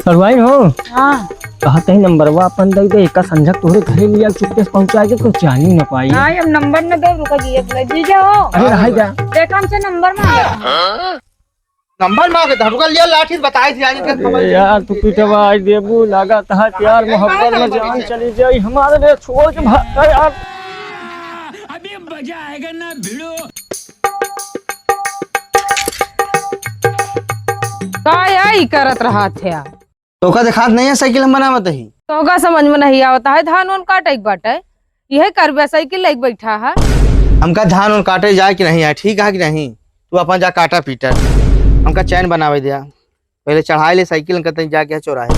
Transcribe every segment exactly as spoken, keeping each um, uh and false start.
सड़ुआइन हो? हाँ। कहत ही नंबरवा अपन दे दे, एका संझक तोहरे घरे लिया चुपके से पहुँचाए के, कोई जानी न पाई। हाँ, अब नंबर न दे, रुका जी, अब ले जीजा हो। अरे, रहा जा। देखा हमसे नंबर मांगे। नंबर मांगे तो हमका लिया लाठी से बताई थी, आज के अरे यार, तू पिटवा आज देबू, लागत है प्यार मोहब्बत में जान चली जाई, हमारे लिए छोड़ के भाग गया यार। अभी मजा आएगा ना भिड़ो। का यही करत रहत है? तोका देखात नहीं है साइकिल हम बनावत ही। तोका समझ में नहीं आवत है, धान उन काटे के बाटे, यही करबे साइकिल लेके बैठा है। हमका धान उन काटे जाए कि नहीं है, ठीक है कि नहीं? तू अपन जा काटा पीटर, हमका चैन बनावे दिया। पहले चढ़ाई ले साइकिल, हमका तनी जाके चौराहे।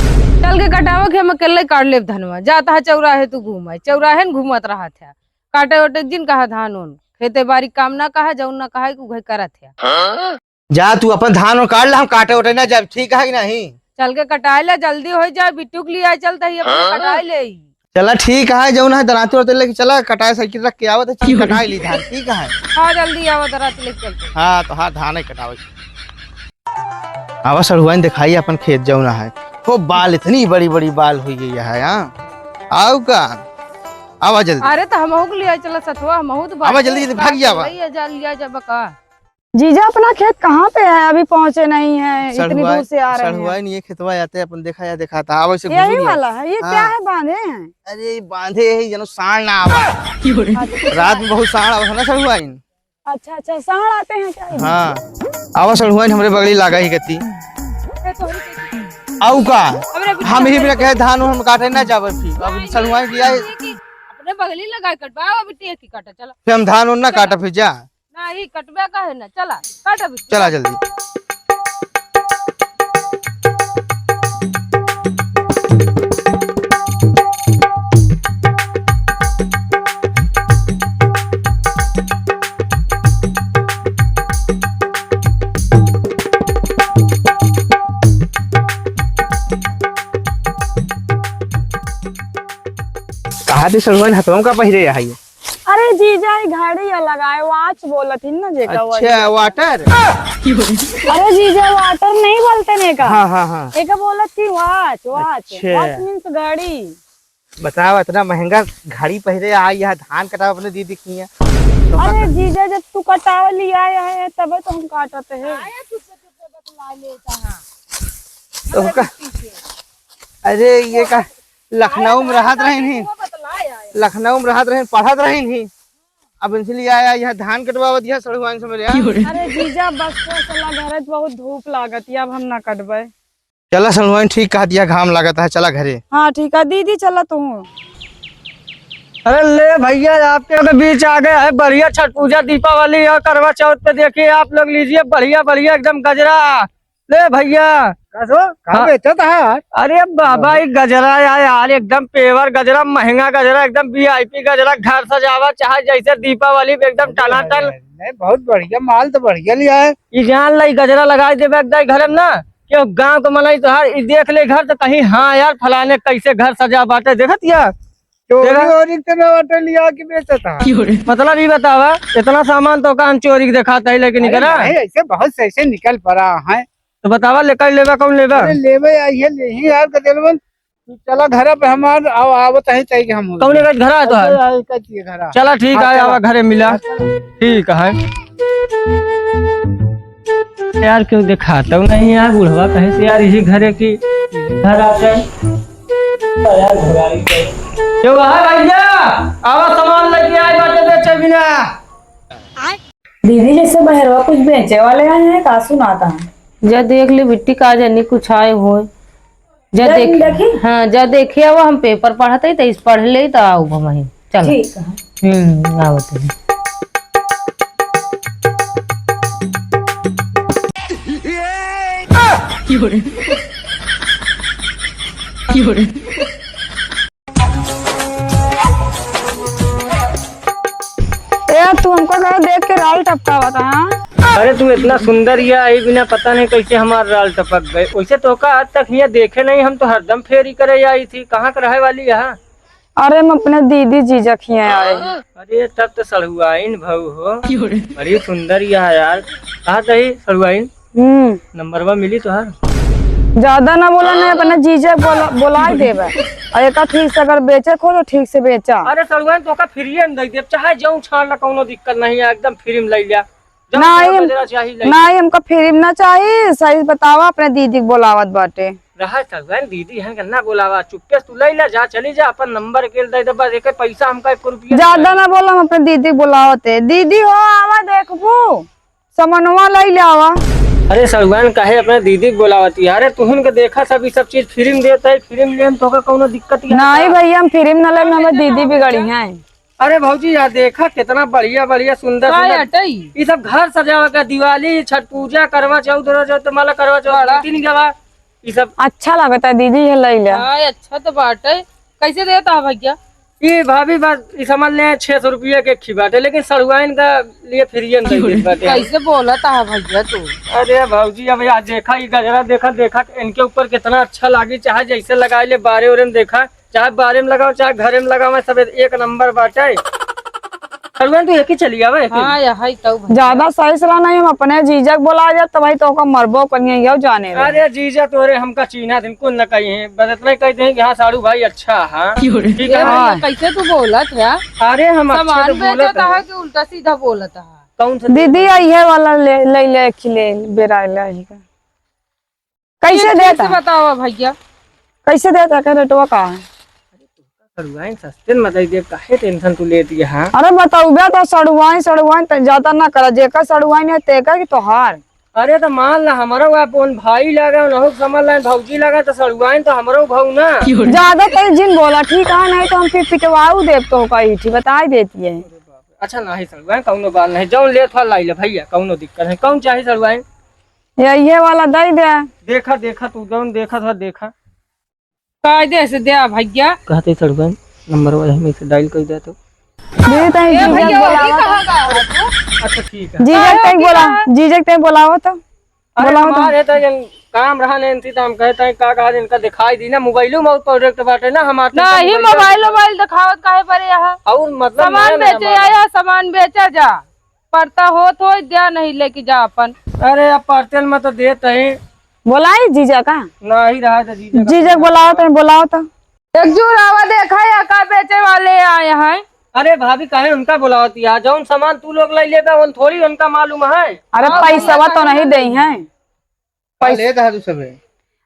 चल के कटावा के हम अकेले काट लेब धनवा। जाता है चौराहे तू घूम आए, चौराहे न घूमत रहत है। काटे ओटे जिन कहा धान उन, खेते बारी काम ना कहा, जौन ना कहा, उघे करत है। जा तू अपन धान उन काट ले, हम काटे ओटे ना जाब, ठीक है कि नहीं? चल के कटाई ले, जल्दी हो जाए, बिट्टू के लिए आए, चलता ही अपने कटाई ले। चला ठीक है, जौन है दराती ओराती लेके चला, कटाई साइकिल रख के आवत है, चल कटाई ली धान, ठीक है? हाँ, जल्दी आवा, दराती लेके चलते। हाँ, तो हाँ, धान ही कटावे। आवा सड़ुआइन दिखाई अपन खेत जौन है, खूब बाल, इतनी बड़ी बड़ी बाल हुई गई है, हाँ? आऊ का? आवा जल्दी। अरे तो हमहू के लिए चला सथवा, हमहू तो आवा बाटे। जल्दी, जल्दी, भाग जा, आवा। भैया जा लिया जा बका। जीजा, अपना खेत कहाँ पे है? अभी पहुँचे नहीं है, इतनी सड़ुआ-, दूर से आ रहे हैं। सड़ुआइन ये खेतवा आते अपन देखा या देखा था, आवा से यही घूम लिया। वाला है, ये हाँ। क्या है, बांधे हैं? अरे, ये बांधे है, जनो साँड़ ना आवा। अच्छा। रात में बहुत साँड़ आवा है ना सड़ुआइन। अच्छा, अच्छा, साँड़ आते हैं क्या इधर? हाँ, आवा सड़ुआइन हमरे बगली लागा ही गति। अरे, तो आऊ का? हमरे बिटिया हम ही बिना कहे धान हम काटे ना जावे फिर। अब सड़ुआइन लिया है। अपने बगली लगा कटवा, अब बिटिया की काटा, चला। फिर हम धान उन ना चला। काटा फिर जा। नाही, कटबे का है ना, चला, काट अभी। चला जल्दी। कहा थी सलमान, हथवा का पहिरे है ये? अरे जीजा, ई घड़ी या लगाए, watch बोलत ही ना जेका, वही। अच्छा, water? अरे जीजा, water नहीं बोलते ने का? हाँ, हाँ, हाँ। एका बोलत थी watch, watch। अच्छा। Watch means घड़ी। बताओ, इतना महंगा घड़ी पहिरे आ, यहाँ धान कटावे अपने दीदी की है। तो अरे का जीजा, जब तू कटावे लिया आया है, तबे तो हम काटते हैं। आया चुप, चुप, चुप, बतला लेता है। तो का? अरे, ये का? लखनऊ में रहत रहिन ही, लखनऊ में रहत रहिन, पढ़त रहिन ही। अब इनसे लिए आया, यहाँ धान कटवावत, यहाँ सड़ुआइन से मेरे यहाँ। अरे जीजा, बस तो साला घर में बहुत धूप लागत है, अब हम ना कटबे। चला सड़ुआइन, ठीक कहा दिया, घाम लागत है, चला घरे। हाँ ठीक है दीदी, चला तू। अरे ले भैया, आपके तो बीच आ गए है, बढ़िया छठ पूजा, दीपावली और करवा चौथ पे देखिए आप लोग, लीजिए बढ़िया बढ़िया एकदम गजरा। ले भैया। का सो? का हाँ। बेचत है यार? अरे बाबा, हाँ। ई गजरा यार, यार, एकदम pure गजरा, महंगा गजरा, एकदम VIP गजरा, घर सजावा चाहे जैसे दीपावली पे एकदम अरे, टनाटन। अरे, नहीं, बहुत बढ़िया माल तो बढ़िया लिया है। ई जान ला, ई गजरा लगाई देबे एक दाई घर में ना, कि गाँव के मनई तोहार ई देख ले घर तो कहीं, "हाँ यार, फलाने कैसे घर सजा बाटे, देखत या?" चोरी देखा? ओरी के ना बाटे लिया कि बेचत है? मतलब ई बतावा, इतना सामान तो का हम चोरी के देखात है, लेकिन अरे निकला? नहीं, ऐसे बहुत से ऐसे निकल पड़ा है। तो बतावा, लेकर लेबा, कौन लेबा? अरे लेबे आई है, ले ही यार, गदेलवन। तू चला घर पे हमार, आओ, आवत है, तय के हम हो कौन जाए। लेकर घर आए तो अरे, है? आई का चीज घर आ। चला, ठीक हाँ, है, चला। आवा घरे मिला। हाँ, चला। ठीक है। यार, क्यों दिखाता हूँ नहीं यार, बुढ़वा कहे से यार, इसी घरे की घर आ जाए। यार, घबराई गए। क्यों है भैया? आवा, सामान लेके आए, बाटे बेचे बिना। दीदी, जैसे बहरवा कुछ बेचे वाले आए हैं, का सुनाता है? जा देख ले बिट्टी, का जानी कुछ आए होए। जा जा देख, देखी? हाँ, जा देखी, अब हम paper पढ़त हई, त इस पढ़ ले, त आऊ हम वहीं। चल। ठीक है। हम्म, आवत है। ए, तू हमको कहो देख के राल टपकावत, हाँ? अरे, तू इतना सुंदर या आई बिना पता नहीं कैसे हमार राल टपक गए। वैसे तो का आज तक हियाँ देखे नहीं, हम तो हरदम फेरी करे आई थी। कहाँ के रहे वाली यहाँ? अरे, हम अपने दीदी जीजा के हियाँ आए हैं। अरे, तब तो सड़ुआइन भऊ हो। बड़ी सुंदर या यार। कहाँ तही सड़ुआइन? हम्म। नंबरवा मिली तोहार? ज्यादा ना बोला, नहीं अपने जीजा बोला, बोला ही देबे। और एका ठीक से अगर बेचे को तो ठीक से बेचा। अरे सड़ुआइन, तोका फ्री में दे देब, चाहे जौन छान ला, कौनो दिक्कत नहीं है, एकदम फ्री में ले लिया। जौन नहीं, तोका हम, गजरा चाही, ले। नहीं, हमका फ्री में ना चाही, सही से बतावा, अपने दीदी के बोलावत बाटे। रहा सड़ुआइन, दीदी हन के ना बोलावा, चुप्पे से तू ले ले जा, चली जा, अपन नंबर के दे दे, बस एक पैसा हमका एक रुपया ज्यादा नहीं। ना बोला, हम अपने दीदी के बोलावत है। दीदी हो, आवा देखबू। समनवा लई ले आवा। अरे सड़ुआइन, काहे अपने दीदी के बोलावती है? अरे तुहिन के देखा, सब ई सब चीज फ्री में देत है, फ्री में लेम तो का कौनो दिक्कत ही नहीं है? भैया, हम फ्री में ना लेम, हमें दीदी बिगड़ी है। अरे भौजी, यार देखा, कितना बढ़िया बढ़िया सुंदर का सुंदर अटई? ई सब घर सजावे का, दिवाली, छठ पूजा, करवा चौथ, रोज तो माला करवा चौथ, बड़ा। तीन गवा, ई सब अच्छा लागता है दीदी, ये लई ले। हाँ, अच्छा तो बाटे। कैसे देता है भैया? ई भाभी, बस ई समझ ले, छह सौ रुपया के खी बाटे, लेकिन सड़ुआइन का लिए फ्री में दे देत बाटे। कैसे बोलत है भैया तू? अरे भौजी, अब यार देखा, ई गजरा देखा, देखा इनके ऊपर कितना अच्छा लागी, चाहे जैसे लगाई ले, बारे ओरे में देखा, चाहे बारे में लगाओ, चाहे घरे में लगाओ, सब एक नंबर बाटे। सड़ुआइन, तू एक ही चली आवे, एक ही। हाँ, यही तो भैया। ज्यादा सही सलाह नहीं, हम अपने जीजा के बोला जाए तो भाई तो ओका मरबो करिए, यो जाने रहे। अरे जीजा तोरे हमका चीन्हा दिन कुल न कही है, बस इतना ही कह दे कि हाँ, साड़ू भाई अच्छा है। क्यों रे? ठीक है। ये भैया, हाँ। कैसे तू बोलत है? अरे हम अच्छे सामान से बोलत बेचत है। है कि उल्टा सीधा बोलत है? कौन सा दीदी, आई है वाला ले, ले, ले, खिले, बेरा ले, आई का। कैसे ये ठीक देता? से बतावा भैया। कैसे देता? का रेटवा का है? सड़ुआइन सस्ते में दे दे, काहे टेंशन तू लेती है, हाँ? अरे बताउबे तो सड़ुआइन, सड़ुआइन त ज्यादा ना करा, जेकर सड़ुआइन है तेकर की तोहार। अरे तो मान ला, हमारा वह अपन भाई लगा, उनहु समझ ला, भौजी लगा, तो सड़ुआइन तो हमरो भाऊ ना। ज्यादा तेज जिन बोला, ठीक है, नहीं तो हम फिर पिटवाऊ देब तो का, इठी बताई देती है। अच्छा नहीं सड़ुआइन, कौनो बात नहीं, जौन ले थोड़ा लाई ले भैया, कौनो दिक्कत नहीं। कौन चाही सड़ुआइन? ये, ये वाला दे दे। देखा, देखा, तू जौन देखा था, देखा। कायदे से दे भैया। कहते सड़ुआइन, नंबर वही में से डायल कर दे तो। दीदी, तनी ए जीजा भैया, के अभी बोलावा कहाँ तो। गया है तू? अच्छा, ठीक है। जीजा के काहे तनी की बोला, कहा? जीजा के तनी बोलावा तो। अरे, बोलावा तो। हमारे तो जन काम रहा नहीं, इनती तो हम कहते हैं, का कहा, इनका दिखाई दी ना, मोबाइलो में और प्रोडक्ट बाटे ना, हमारे तो नहीं, मोबाइल मोबाइल, मोबाइल दिखावत काहे परे यहाँ? और मतलब सामान नया, नया बेचे माल। आया, सामान बेचा जा। पड़ता होत हो, द्या नहीं लेके जा अपन। अरे, अब परतेल में तो देत ही। बोलाई जीजा का? नहीं रहा तो जीजा का जीजा बोलाओ तो, बोलाओ तो। एक जुरावा देखा या का बेचे वाले आए हैं? अरे भाभी, काहे उनका बोलावत या? जौन सामान तू लोग लाई लेबे, उन थोड़ी उनका मालूम है। अरे हाँ, पैसवा तो नहीं दे हैं। का लेत है तू सबे?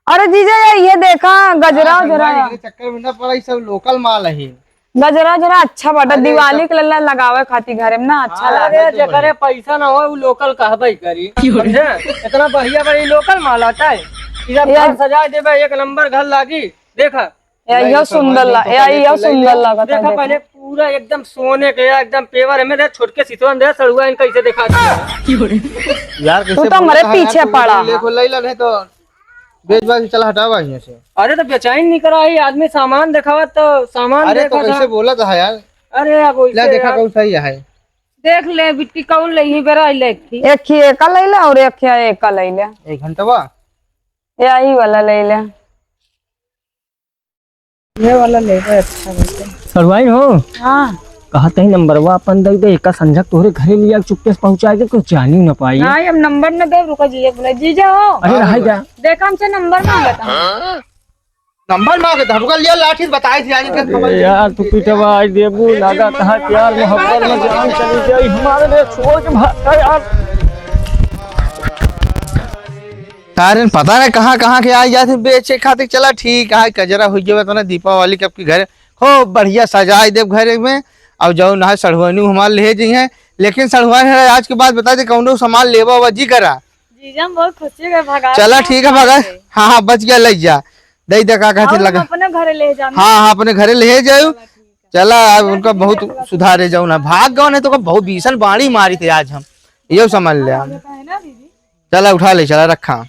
अरे जीजा, ये, ये देखा, गजरा हाँ, उजरा। भाई, एकरे चक्कर में ना पड़ा, ई सब लोकल माल है। गजरा उजरा अच्छा बाटे, अरे, दिवाली सब के लल्ला लगावे खातिर घरे में ना अच्छा अरे, लागत। जेकरे पैसा ना हो, उ लोकल कहबे करी। क्यों रे? समझे? इतना बढ़िया बढ़िया लोकल माल आता है। इधर ये घर सजा देबे, एक नंबर घर लागी। देखा। या, नहीं, यो तो सुंदर भाई, ला-, तो या, पहले यो तो ले सुंदर लो। लागत है, देखा, देखा। पहले पूरा एकदम सोने के, एकदम पेवर में दे, छोटके सितवन दे, सड़ुआ इनका इसे दिखा दिया। यार, तू कैसे तो बोलत हमारे है यार, पीछे तू पड़ा ले है। ले, ले ला, नहीं तो बेच बाच के चला हटावा यहाँ से। अरे, तो बेचाइन नहीं करा है, आदमी सामान दिखावा तो सामान अरे, तो देखा कैसे था। बोलत है यार? अरे, अब वैसे ले, देखा यार। कौन सही है। देख ले, बिट्टी कौन ले, ही बेरा ले थी। एक ही एका ले ले और एक ही एका ले ले। एक घंटवा? यही वाला ले ले। ये वाला लेबे अच्छा बाटे। सड़ुआइन हो? हाँ। कहत ही नंबरवा अपन दे दे, एका संझक तोहरे घरे लिया के चुपके से पहुँचा के, कोई जानी न पाई। नहीं, हम नंबर न दे, रुका जीजा बोला, जीजा हो। अरे, रहा जा। देखा हमसे नंबर मांगत है। नंबर मांगत है, हमका लिया लाठी से बताई थी, आज इनका खबर अरे यार, तू पिटवा आज देबू, लागत है प्यार मोहब्बत में जान चली जाई, हमारे लिए छोड़ के भाग यार। तारन पता नहीं कहाँ कहाँ के आई जात हैं बेचे खातिर। चला ठीक है, कजरा हो गया तो ना दीपावली के आपके घर खूब बढ़िया सजाई देब घर में। और जौन है सड़ुआइनो हमार ले जइहैं, लेकिन सड़ुआइन है आज के बाद बता दे कौनो सामान लेबा हुआ जी करा। जीजा हम बहुत खुशी है भगा चला दिया ठीक है भगा। आपसे। हाँ, हाँ, बच गया, ले जा। दे दे का कहते और हम लगा। अपने घरे ले जाना। हाँ, हाँ, अपने घरे ले जाओ। चला ठीक है। चला, अब उनका बहुत सुधारे जाओ ना। भाग गवा नहीं तो का बहुत भीषण बाणी मारी थे आज हम। यो समझ ले। है ना दीदी? चला उठा ले, चला रखा।